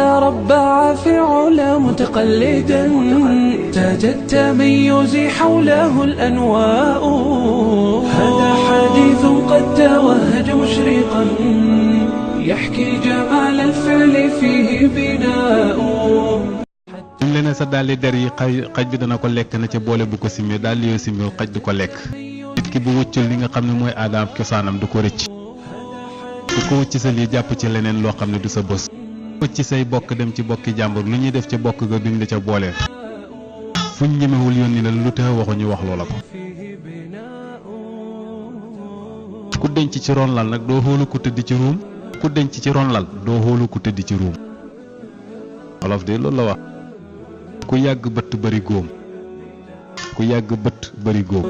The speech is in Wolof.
تتربع في علا متقلدا، تاج التميز حوله الأنواء. هذا حديث قد توهج مشرقا، يحكي جمال الفعل فيه بناء. ñu leen sa daali der yi xaj bi dana ko lekk na ca boole bu ko simee daal yoo simee xaj du ko lekk. nit ki bu wëccul li nga xam ne mooy aadaam cosaanam du ko rëcc. du ko wëcc sa lii jàpp ci leneen loo xam ne du sa bës. wëcc say bokk dem ci bokki jàmbur lu ñuy def ci bokk ga duñ la ca boole. fuñ ñemewul yónni la lu tax waxu ñu wax loola ko. ku denc ci ron lal nag doo xoolu ku tëdd ci ruum. ku denc ci ron lal doo xoolu ku tëdd ci ruum. wolof de loolu la wax. ku yàgg bëtt bari góom. ku yàgg bëtt bari góom.